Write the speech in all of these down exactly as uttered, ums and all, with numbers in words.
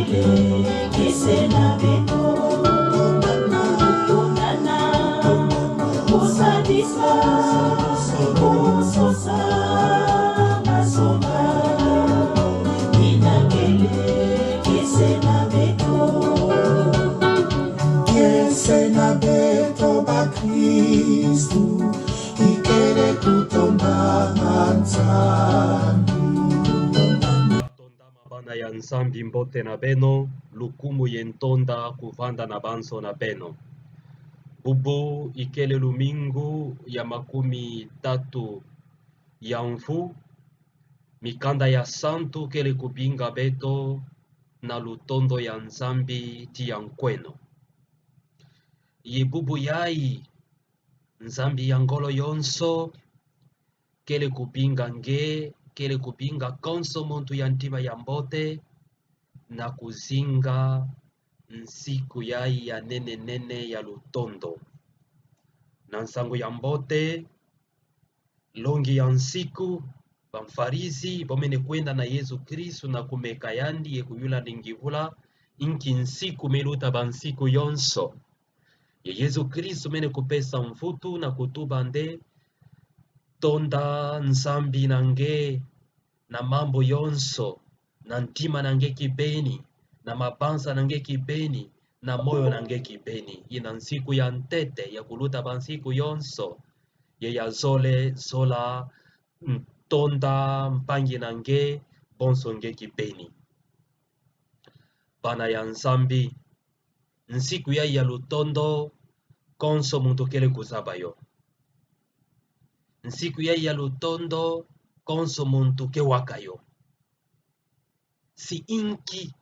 Kiese na beto bakristu, ikele kutonda na Nzambi. Tondama bana ya Nzambi, mbote na beno, lukumu ye ntonda kuvanda na banso na beno. Bubu ikele lumingu ya makumi tatu ya mvu, mikanda ya santu kele kubinga beto na lutondo ya Nzambi tia nkweno. Ye bubu yayi, Nzambi ya ngolo yonso kele kubinga nge, kele kubinga konso muntu ya ntima ya mbote, na kuzinga nsiku yayi ya nene nene ya lutondo. Na nsangu ya mbote, longi ya nsiku, bamfarisi bomene kwenda na Yezu Kristu na kumeka yandi ye kuyula ndingi vula, inki nsiku meluta bansiku yonso. Ye Yezu Kristu mene kupesa mvutu na kutuba nde: Tonda Nzambi na nge na mambu yonso, na ntima na nge kibeni, na mabanza na nge kibeni, na moyo na nge kibeni. Ina nsiku ya ntete ya kuluta bansiku yonso. Ye ya zole zola, tonda mpangi na nge bonso nge kibeni. Bana ya Nzambi, nsiku yayi ya lutondo, konso muntu kele kuzaba yo. Nsiku yayi ya lutondo, konso muntu kewaka yo. Si inki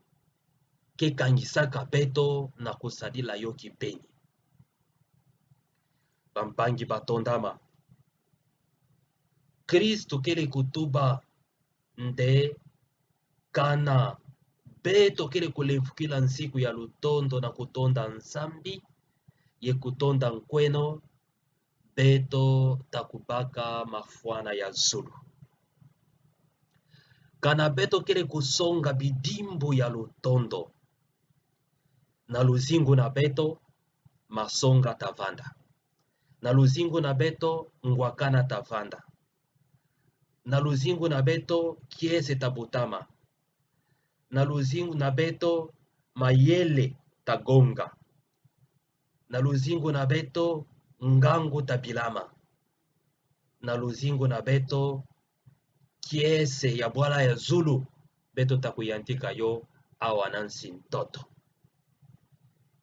kekangisaka beto na kusadila yo kibeni? Bampangi batondama, Kristu kele kutuba nde: Kana beto kele kulemfukila nsiku ya lutondo na kutonda Nzambi ye kutonda nkweno, beto takubaka mafwana ya zulu. Kana beto kele kusonga bidimbu ya lutondo, na luzingu na beto masonga tavanda. Na luzingu na beto ngwakana tavanda. Na luzingu na beto kiese tabutama. Na luzingu na beto mayele tagonga. Na luzingu na beto ngangu tabilama. Na luzingu na beto kiese ya bwala ya zulu beto takuyantika yo awa na nsi ntoto.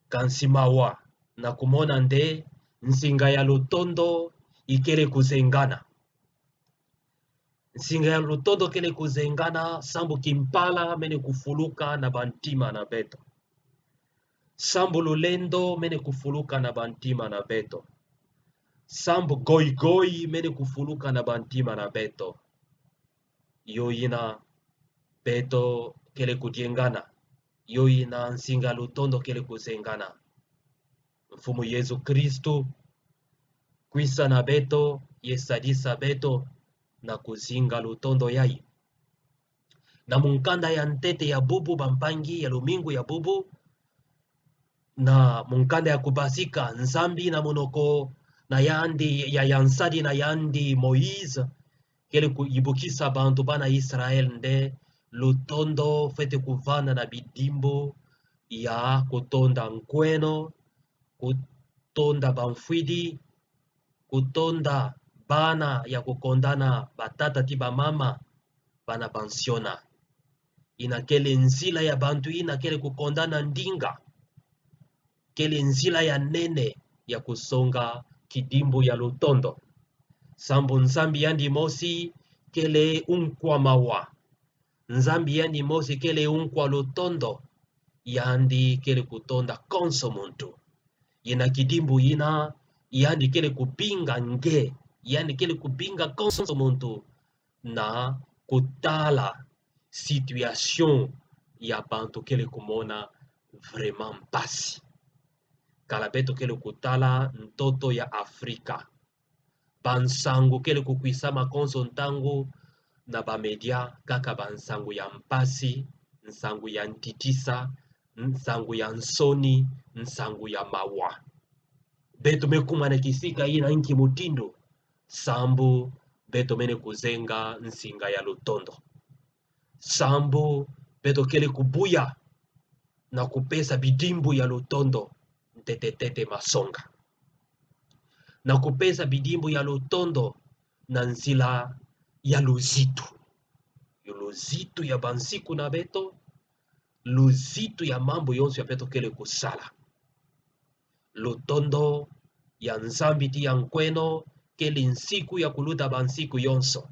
Kansi mawa na kumona nde nsinga ya lutondo ikele kuzengana. Nsinga ya lutondo kele kuzengana sambu kimpala mene kufuluka na bantima na beto. Sambu lulendo mene kufuluka na bantima na beto. Sambu goigoi mene kufuluka na bantima na beto. Yo ina beto kele kudiengana. Yo ina nsinga lutondo kele kuzengana. Mfumu Yezu Kristu kwisa na beto, ye sadisa beto na kuzinga lutondo yayi. Na mukanda ya ntete ya bubu, bampangi, ya lumingu ya bubu, na mukanda ya kubasika, Nzambi na munoko na yandi, ya, ya nsadi na yandi Moïse, kele kuyibukisa bantu bana Israël nde lutondo fwete kuvanda na bidimbu ya kutonda nkweno, kutonda bamfwidi, kutonda bana ya kukondana batata ti bamama, bana bansiona. Ina kele nzila ya bantu ina kele kukondana ndinga. Kele nzila ya nene ya kusonga kidimbu ya lutondo. Sambu Nzambi yandi mosi kele unkwa mawa. Nzambi yandi mosi kele unkwa lutondo. Yandi kele kutonda konso muntu. Ina kidimbu ina, yandi kele kubinga nge, yandi kele kubinga konso muntu na kutala situation ya bantu kele kumona vraiment mpasi. Kala beto kele kutala ntoto ya Afrika. Bansangu kele kukwisama konso ntangu na bamedia, kaka bansangu ya mpasi, nsangu ya ntitisa, nsangu ya nsoni, nsangu ya mawa. Beto me kumana kisika ina nki mutindu? Sambu beto mene kuzenga nsinga ya lutondo. Sambu beto kele kubuya na kupesa bidimbu ya lutondo ntete-ntete masonga. Na kupesa bidimbu ya lutondo na nzila ya luzitu. Yo luzitu ya bansiku na beto, luzitu ya mambu yonso ya beto kele kusala. Lutondo ya Nzambi ti ya nkweno kele nsiku ya kuluta bansiku yonso.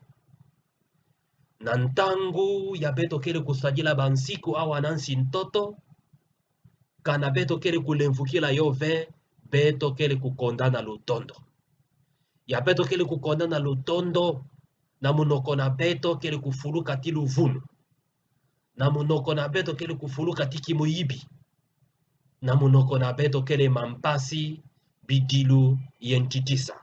Na ntangu ya beto kele kusadila bansiku awa na nsi ntoto, kana beto kele kulemvukila yo ve, beto kele kukonda na lutondo. Ya beto kele kukonda na lutondo, na munoko na beto kele kufuluka ti luvunu. Na munoko na beto kele kufuluka ti kimuyibi. Na munoko na beto kele mampasi, bidilu ye ntitisa.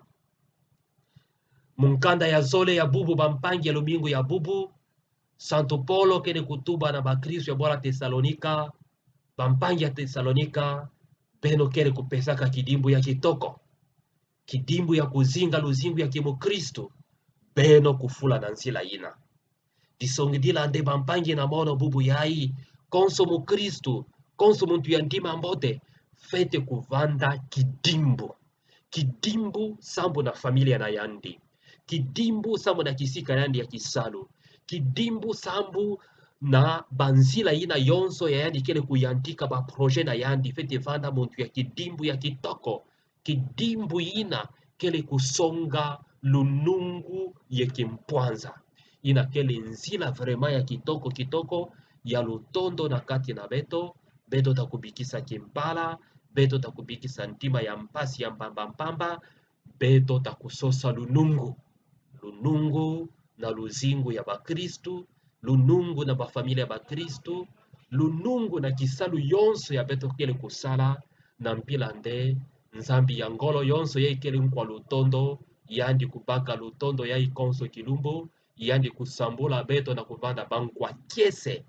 Mu nkanda ya zole ya bubu, bampangi ya lumingu ya bubu, Santu Polo kele kutuba na bakristu ya bwala Tesalonika, bampangi ya Tesalonika, beno kele kupesaka kidimbu ya kitoko, kidimbu ya kuzinga luzingu ya kimukristu, beno kufula na nzila ina. Disongidila nde bampangi na mono bubu yayi, konso mukristu, konso muntu ya ndima mbote, fwete kuvanda kidimbu. Kidimbu sambu na familia na yandi. Kidimbu sambu na kisika yandi ya kisalu. Kidimbu sambu na banzila ina yonso ya yandi kele kuyantika, baprojet na yandi, fwete vanda muntu ya kidimbu ya kitoko. Kidimbu ina kele kusonga lunungu ye kimpwanza. Ina kele nzila vraiment ya kitoko kitoko ya lutondo na kati na beto. Beto ta kubikisa kimpala, beto ta kubikisa ntima ya mpasi ya mpamba mpamba, beto ta kusosa lunungu. Lunungu na luzingu ya bakristu, lunungu na bafamilia ya bakristu, lunungu na kisalu yonso ya beto kele kusala, na mpila nde Nzambi ya ngolo yonso yayi kele nkwa lutondo, yandi kubaka lutondo yayi konso kilumbu, yandi kusambula beto na kuvanda bankwa kiese,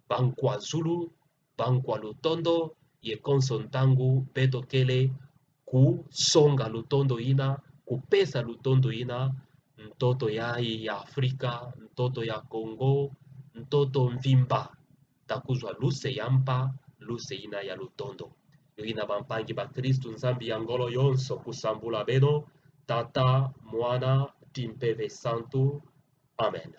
bankwa zulu, bankwa lutondo, ye konso ntangu beto kele kusonga lutondo ina, kupesa lutondo ina, ntoto yayi ya Afrika, ntoto ya Kongo, ntoto mvimba, ta kuzwa luse ya mpa, luse ina ya lutondo. Yo ina bampangi bakristu, Nzambi ya ngolo yonso kusambula beno, Tata, Mwana, ti Mpeve Santu. Amen.